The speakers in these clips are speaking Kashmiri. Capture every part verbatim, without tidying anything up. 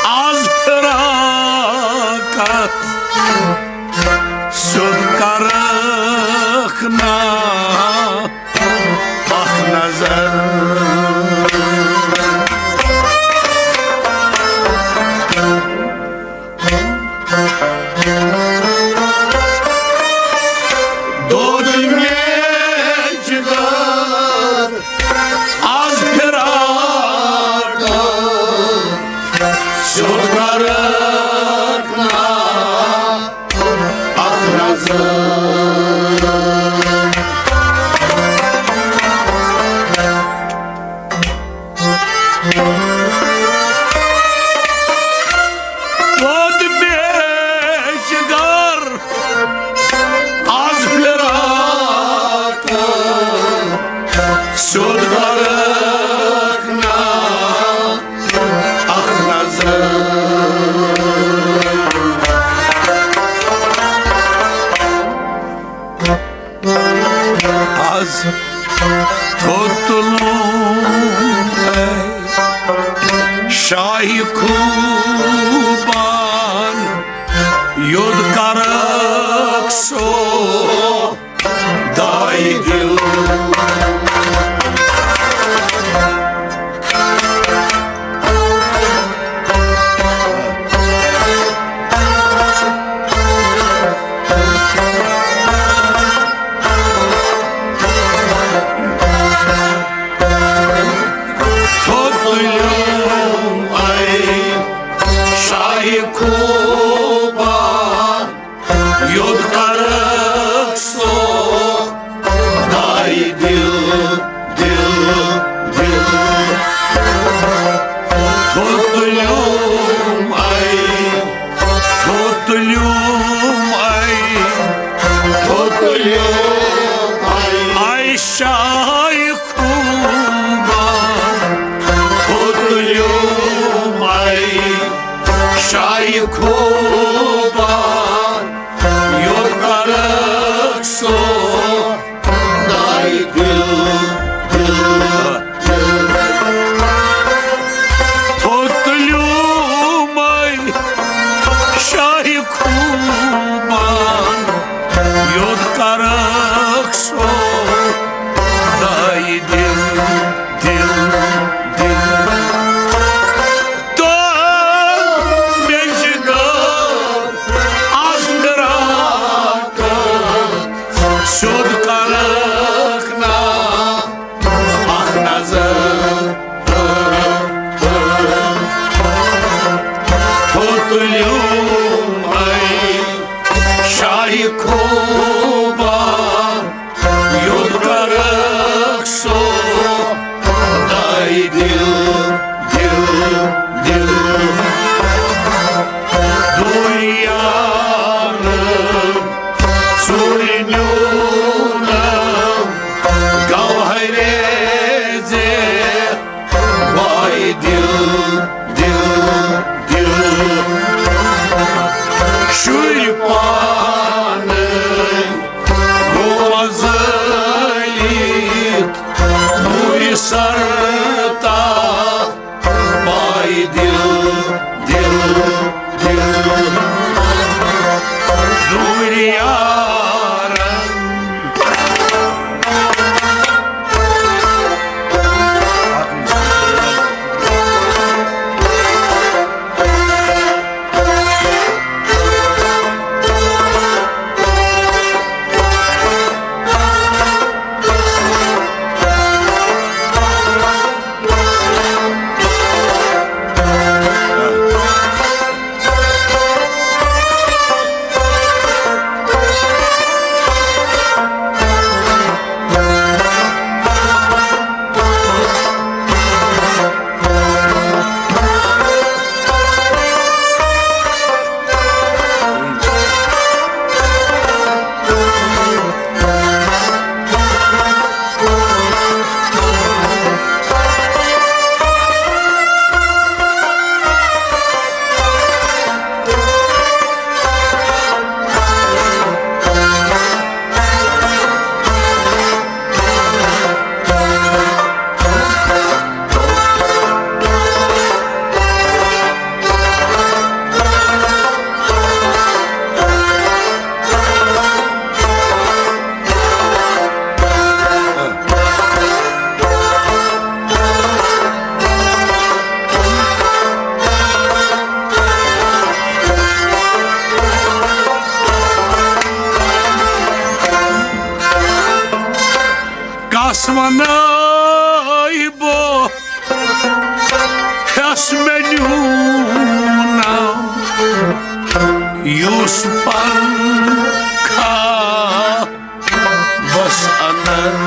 از فراقت سیوٚد کرکھ نا اکھ نظر۔ دود مےٚ جگر از فراق سیوٚد کرکھ نا اکھ نظر۔ دود مےٚ جگر از فراق سیوٚد کرکھ نا اکھ نظر۔ از تھوٚد تُلُم اے شاہہِ خوبان، یوٚد کرکھ سو داے دل۔ تھوٚد تُلِم اے شاہہِ خوبان، یوٚد کرکھ سو داے دل، دل، دل۔ تھوٚد تُلِم اے، تھوٚد تُلِم اے، تھوٚد تُلِم اے۔ اے شاہہِ خوبان، تھوٚد تُلِم اے شاہہِ خوبان، یوٚد کرکھ سو داے دل، دل، دل۔ تھوٚد تُلِم اے شاہہِ خوبان، یوٚد کرکھ سو داے دل، دل، دل۔ تہٕ مےٚ جگر از فراق سیوٚد کرکھ نا اکھ نظر۔ تھوٚد تُلِم اے شاہہِ خوبان، یوٚد کرکھ سو داے دل، دل، دل۔ دُنیاہن ژوٗرِ نیوٗنم گوہرے زِ واے دل، دل، دل۔ شُرۍ پانہٕ نٲیبو ہٮ۪س مےٚ نیوٗنم یوسفن کھا بس اندر۔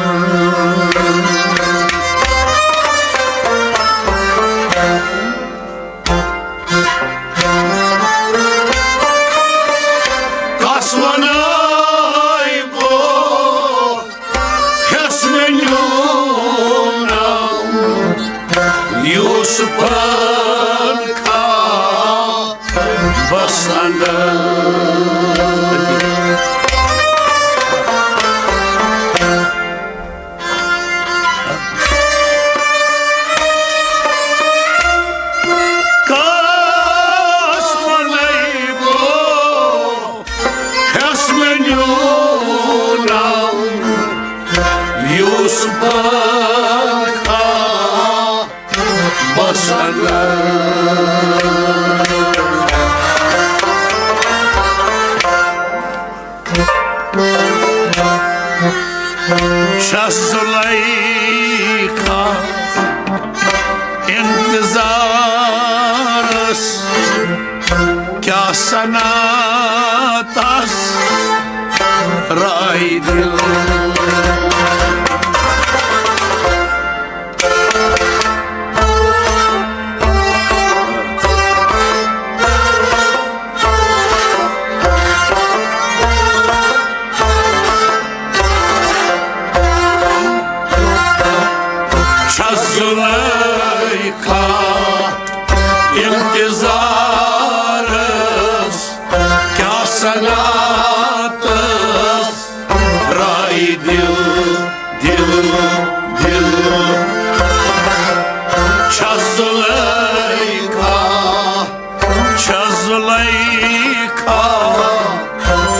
کس ونٲے بہٕ ہٮ۪س مےٚ نیوٗنم یوسفن کھا بس اندر۔ کس ونَے بہٕ ہٮ۪س مےٚ نیوٗنم یوسفن کھا بس اندر۔ چھس زلیخا انتظارس، کیٛاہ سنا تس رائے دل۔ چھس زلیخا انتظارس، کیٛاہ سنا تس رائے دل، دل، دل۔ چھس زلیخا، چھس زلیخا،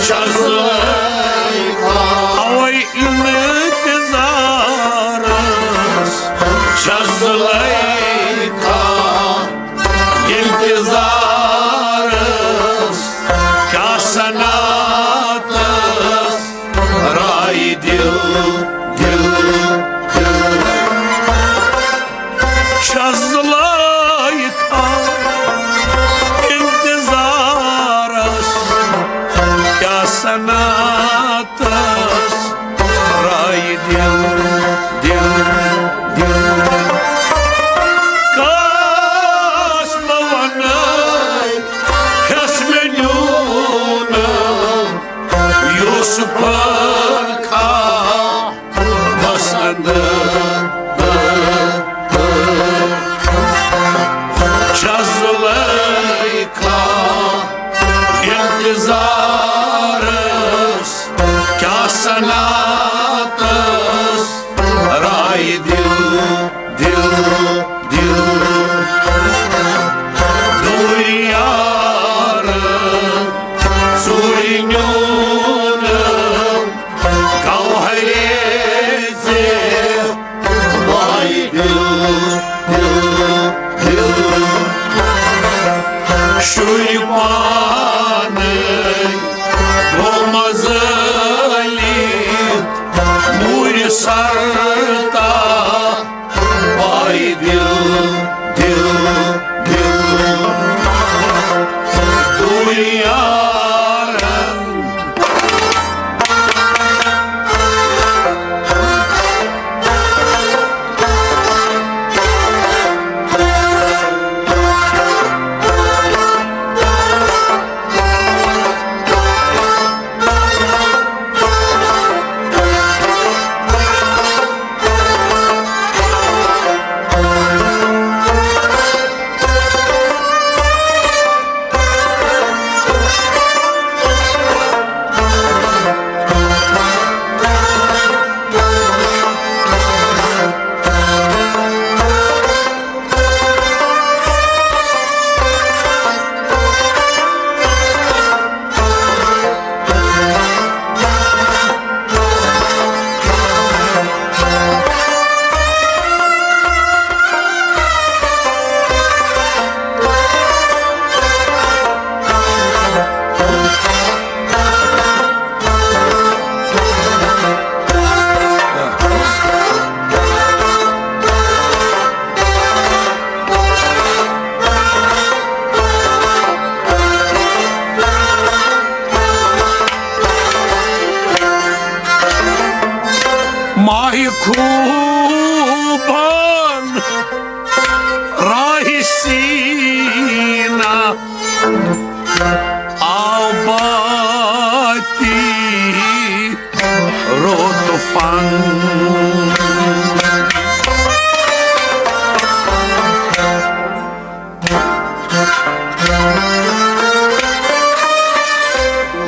چھس زلیخا۔ اوے انتظارس چھس زلیخا انتظارس، کیٛاہ سنا تس رائے دل، دل، دل۔ چھس زلیخا انتظارس، کیٛاہ سنا تس رائے دل، دل، دل۔ کس بہٕ ونَے ہٮ۪س مےٚ نیوٗنم یوسفن کھا بس اندر۔ چھس زلیخا انتظارس، کیٛاہ سنا تس رائے دل، دل، دل۔ دوٗرِ یارن ژوٗرِ نیوٗنم گوہرے زیب۔ وای دل، دل، دل۔ شُرۍ پانَے گوٚو مزٲلِتھ موٗرِ سر تا۔ وای دل، دل، دل۔ دوٗرِ یارن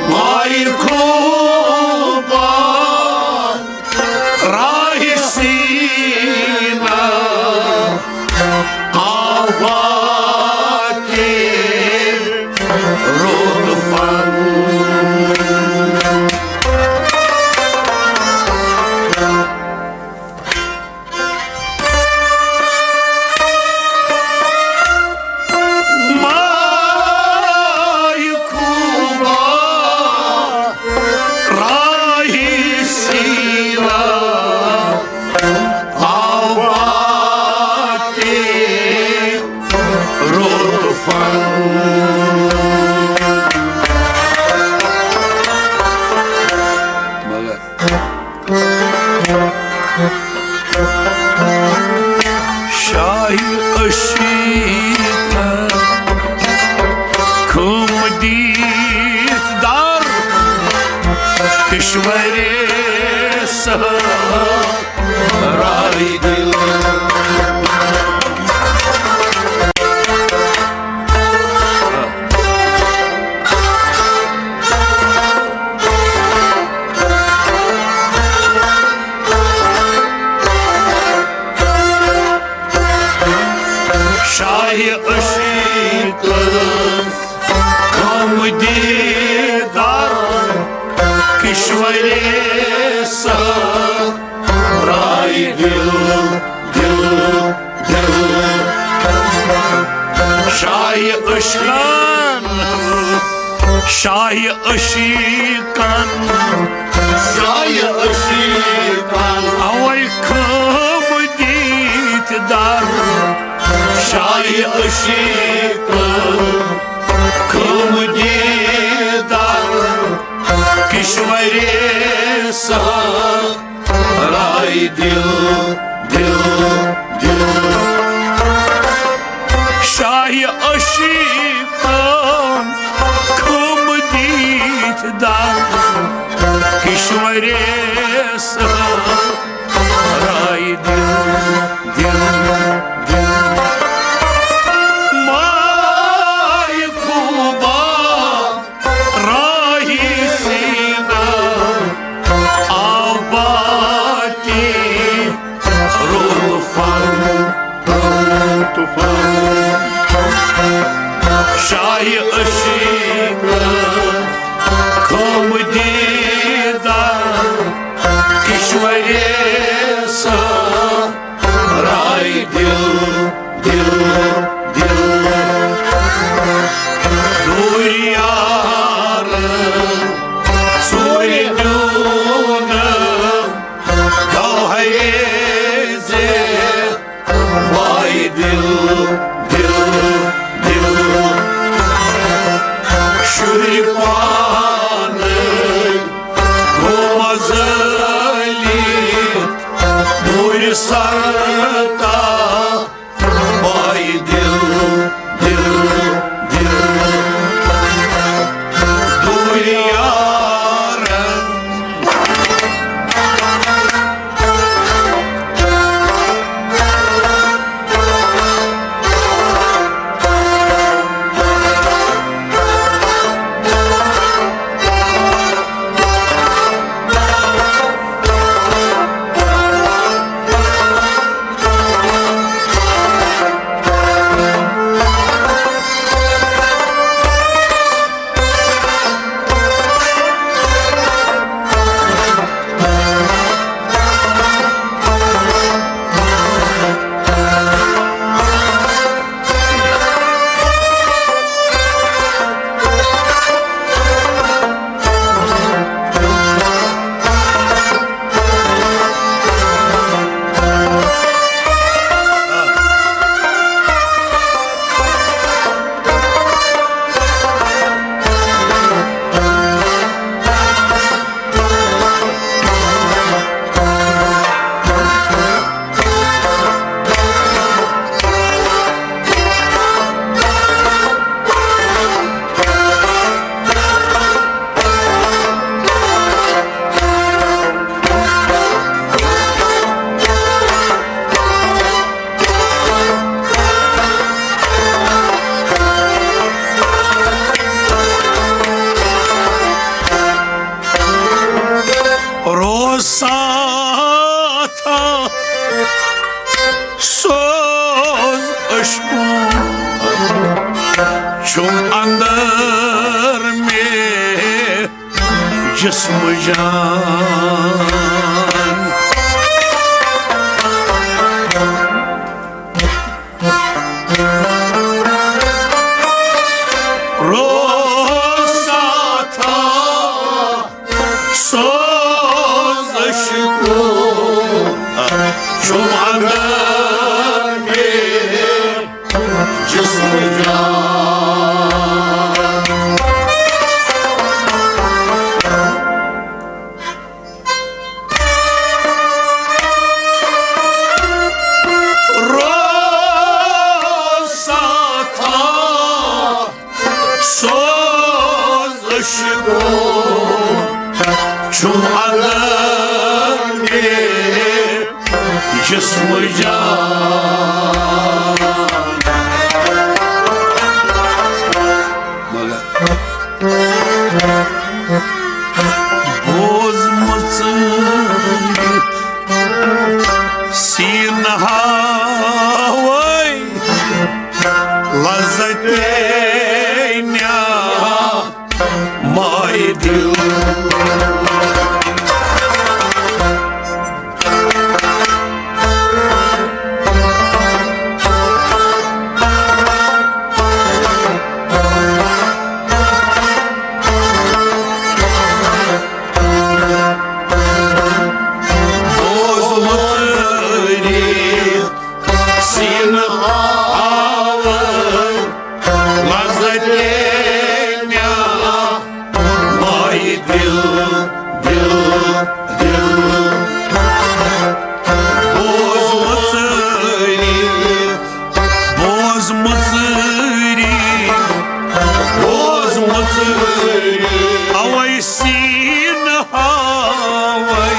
مایہِ خوبان راہہِ سینا آوا کے روت فن۔ مایہِ خوبان راہہِ سینا آوا کے روت فن۔ مگر شاہہِ عشیقن خم دیت در کشور سہرا رائے دل۔ شاہہِ عشیق خم دیدار کشور سہرا رائے دل، دل، دل۔ شاہہِ عشیقن، شاہہِ عشیقن، شاہہِ عشیقن۔ اوے خم دیت در شاہہِ عشیقن، خم دیدار کشور سہرا رائے دل، دل، دل۔ شاہہِ عشیقن خم دیت در کشور سہرا رائے دل، دل، دل۔ مایہِ خوبان راہہِ سینا آوا کے روت فن، روت فن۔ شاہہِ عشیقن خم دیدار کشور سہرا رائے دل، دل، دل۔ دوریار سورِ دیون گوہرِ زِ وائے دل، دل، دل۔ تم اندر میں جسم جان۔ روسا تھا سوزش کو، چم اندر میں جسم جان۔ روسا تھا سوزش کو، چم اندر میں جسم جان۔ مگر بوزمٕژ سیٖنہٕ ہاوے لذتے نیا ماے دل۔ بوزمُت سیٖنہٕ ہاوَن لذتے مےٚ ماے دل، دل، دل۔ بوزمُت بوزمٕژ ری، بوزمٕژ ری، اوے سیٖنہٕ ہاوے۔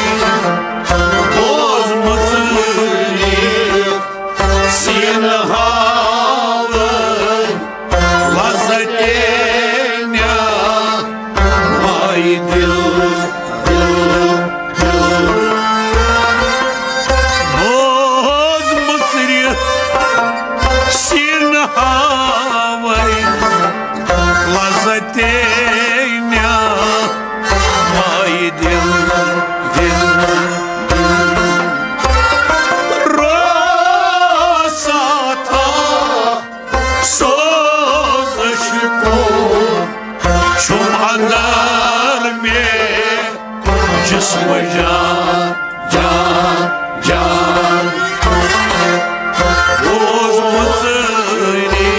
بوزمٕژ ری، سیٖنہٕ ہاوے، لذتے مےٚ ماے دل، دل۔ بوزمٕژ ری، سیٖنہٕ ہاوے، لذتے مےٚ ماے دل، دل، دل۔ روسا تھا سوزش کو، چم اندر میں جسم جان، جان، جان۔ بوزمٕژ ری،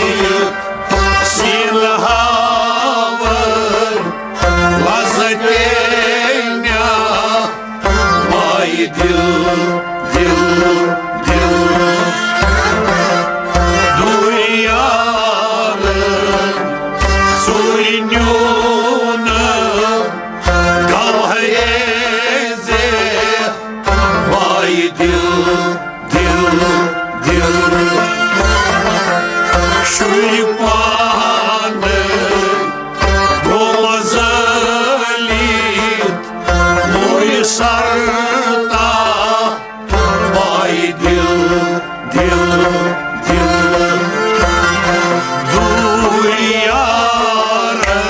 سیٖنہٕ ہاوَن لذتے مےٚ ماے دل، دل، دل۔ دوٗرِ یارٕ، سُے نیوٗنہٕ گوہرے زِ ماے دل، دل، دل۔ شُرۍ پانہٕ گوٚو مزٲلۍ موی سرتا، ماے دل، دل، دل۔ دوٗرِ یارن۔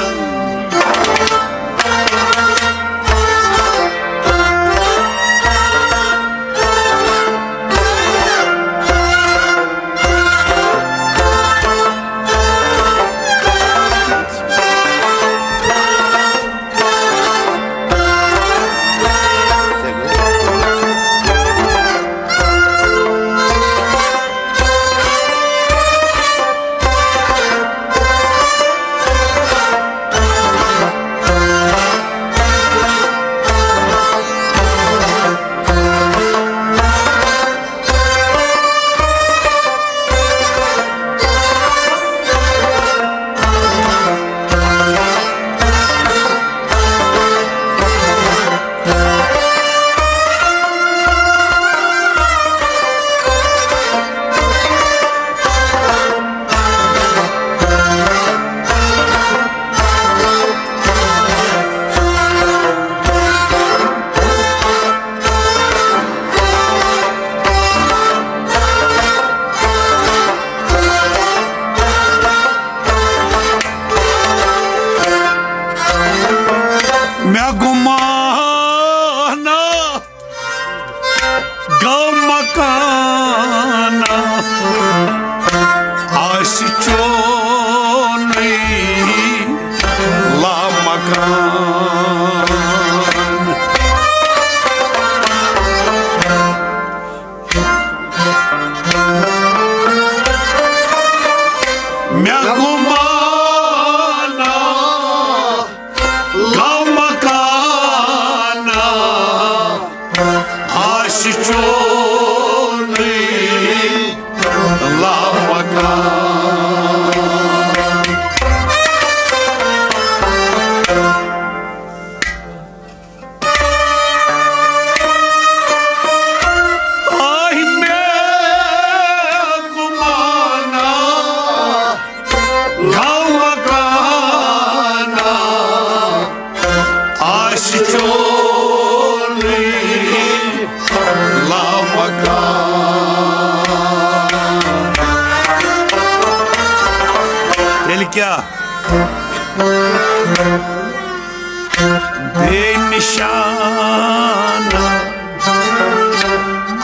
بے نشانہ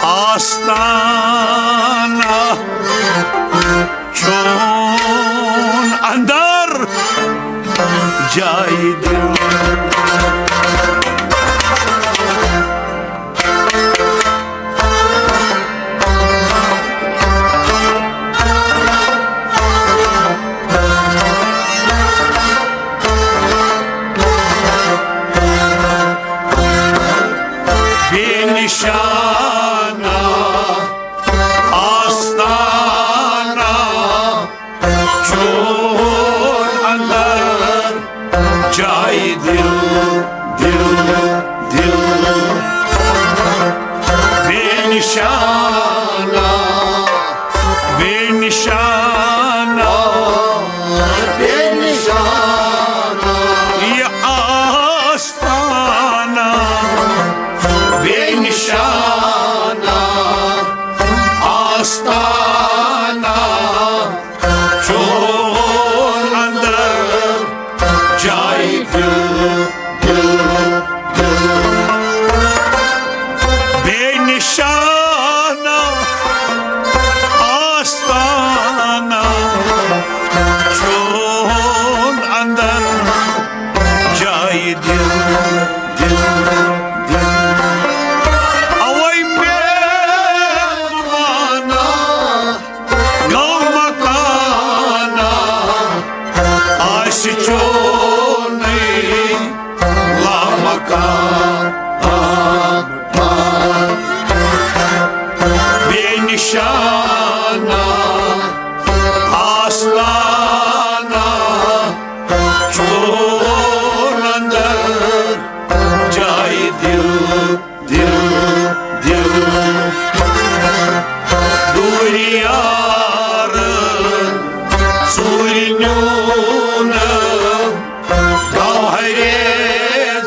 آستانہ چون اندر جایہِ دِل۔ بے نشانہ آستانہ چون اندر جایہِ دِل، دِل، دِل۔ بے نشانہ، بے نشانہ، بے نشانہ۔ یہِ آستانہ بے نشانہ آستانہ چون اندر جایہِ دِل، دِل، دِل۔ بے نشانہ آستانہ چون اندر جایہِ دِل، دِل، دِل۔ اوے مےٚ دیوانہ گوٚو مکانہ، آسہِ چونُے لامکان۔ بے نشانہ آستانہ چون اندر جایہِ دِل، دِل، دِل۔ دوٗرِ یارٕ ژوٗرِ نیوٗنہٕ گوہرِ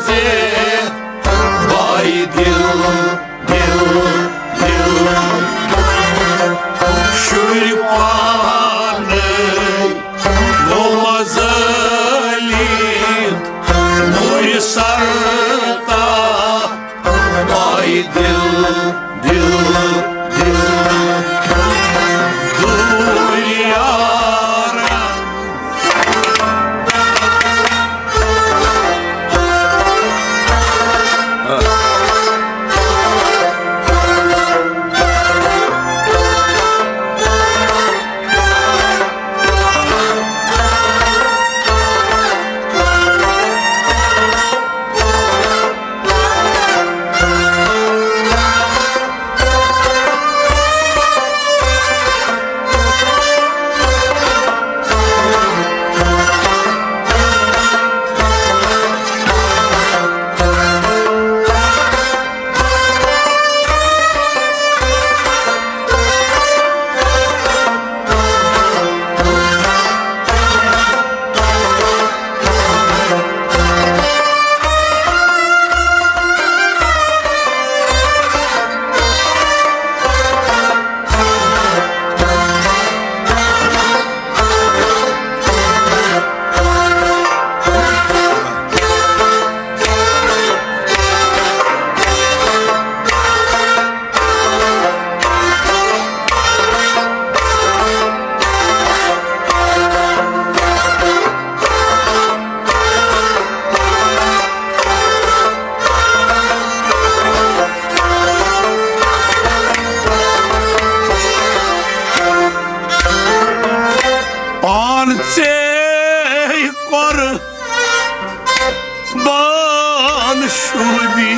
زِ بایہِ دِل، دِل، دِل۔ شُرۍ پانَے گوٚو مزٲلِتھ نوٗرِ سرتا۔ آے دِل، دِل، دِل، دوٗرِ یارن۔ پان ژے کوٚر بان شوٗبی،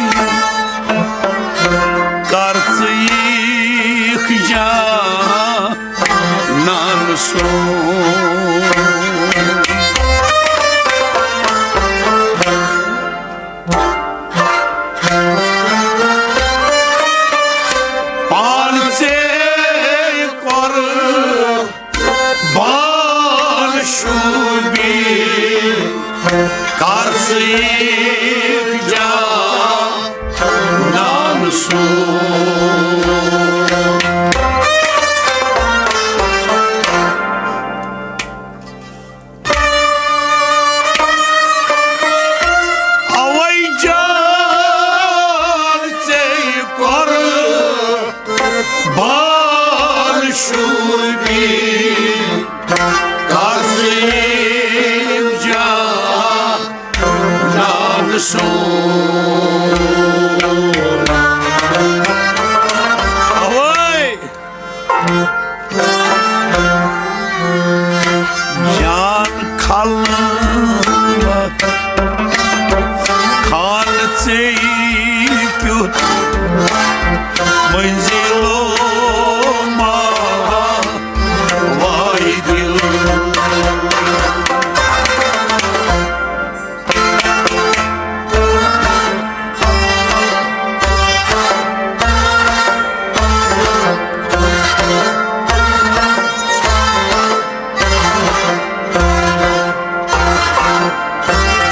کر ژٕ ییٖکھ جانان سون۔ پان ژے کوٚر بان شوٗبی، کر ژٕ ییٖکھ جان اوے! جان خلوت خان ژے کیُتھ منزلو ما وای دل۔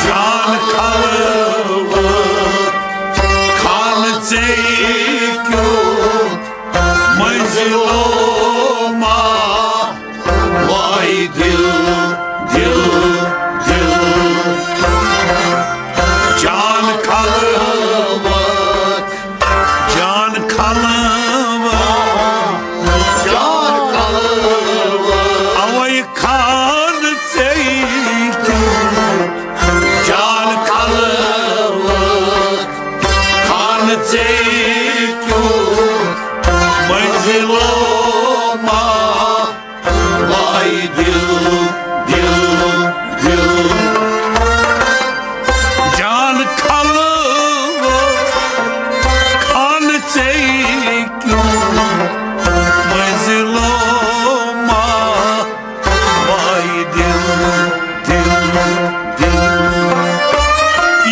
جان خلوت خان ژے کیُتھ منزلو ما وای دل، دل، دل۔ جان خلوت، جان خلوت، جان خلوت۔ اوے خان ژے کیُتھ جان خلوت خان ژے کیُتھ منزلو ما وای دل، دل، دل۔ جان خلوت خان ژے کیُتھ منزلو ما وای دل، دل، دل۔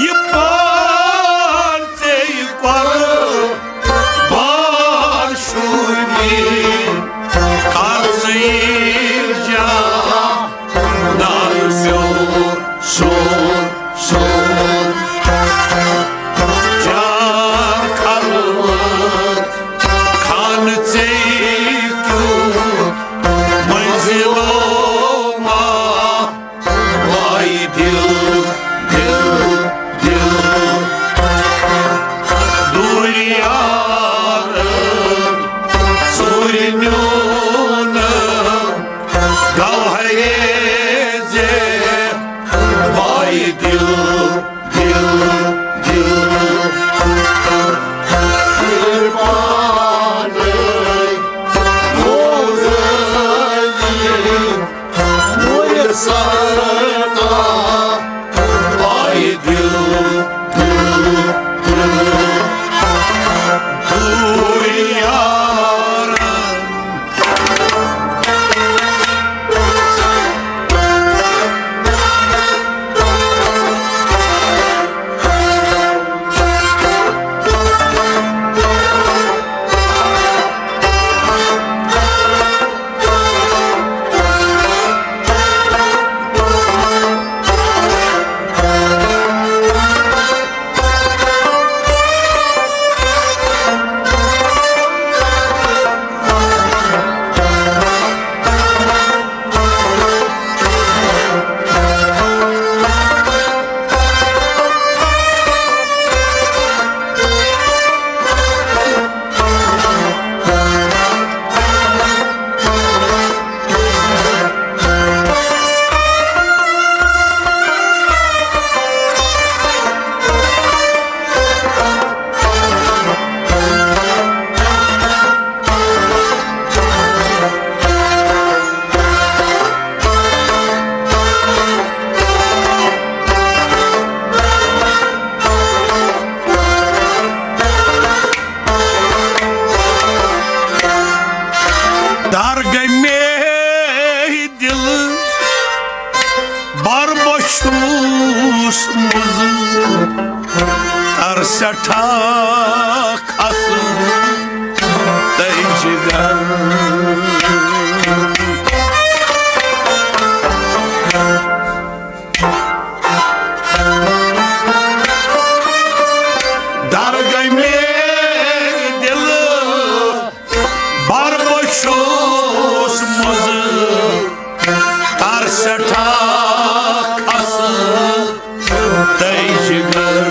یہِ پان ژے قربان شُوری، کر ژٕ یہِ جان میون سور، سور، سور۔ جان خلوت خان ژے کیُتھ منزلو ما وای دل، دل، دل۔ دوٗرِ یارن ژوٗرِ نیوٗنم گوہرے زِ وای دل، دل، دل۔ قربانٕے روزٕ وُرِ سرتا، آے دل، دل، دل۔ دوٗرِ یارن۔ در گٔے مے دل بر بہٕ چھُس مُزٕ، کر سٮ۪ٹھاہ کھسہٕ تہٕ جگر۔ در گٔے مے دل بر بہٕ چھُس مُزٕ، کر سٮ۪ٹھاہ کھسہٕ تہٕ جگر۔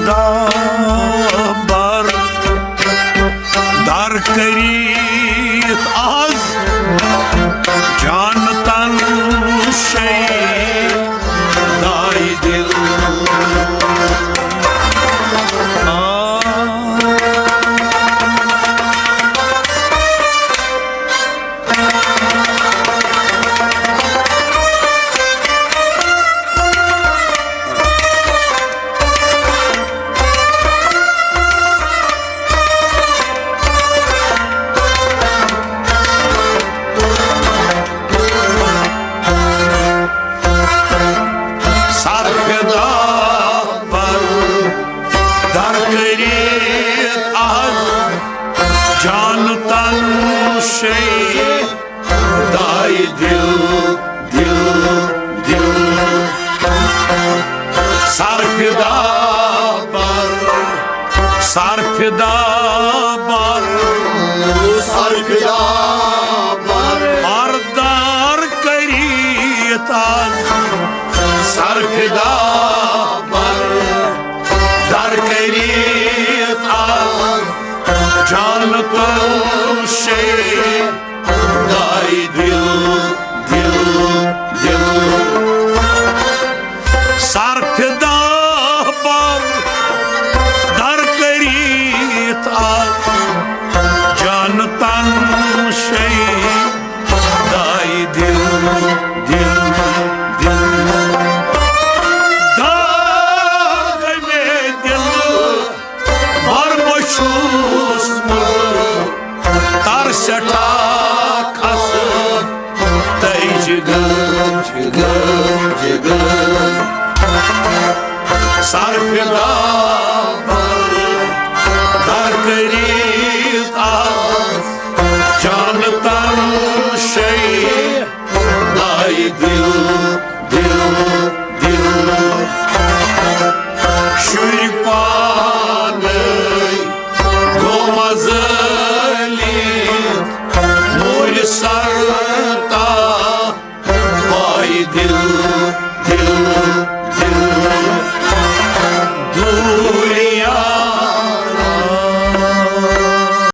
بر در کٔرِتھ از جانتن شیداے دل۔ آ۔ سرفدا پر در کٔرِتھ از جانتن شیداے دل، دل، دل۔ سرفدا پر، سرفدا پر، سرفدا پر۔ پر در کٔرِتھ از، سرفدا پر در کٔرِتھ از جانتن شیداے دل، دل، دل۔ سرفدا پر در کٔرِتھ از جانتن شیداے دل، دل، دل۔ داغ مےٚ دل بر بہٕ چھُس مُضطر سٮ۪ٹھاہ کھسہٕ تہٕ جگر، جگر، جگر۔ سرفدا پر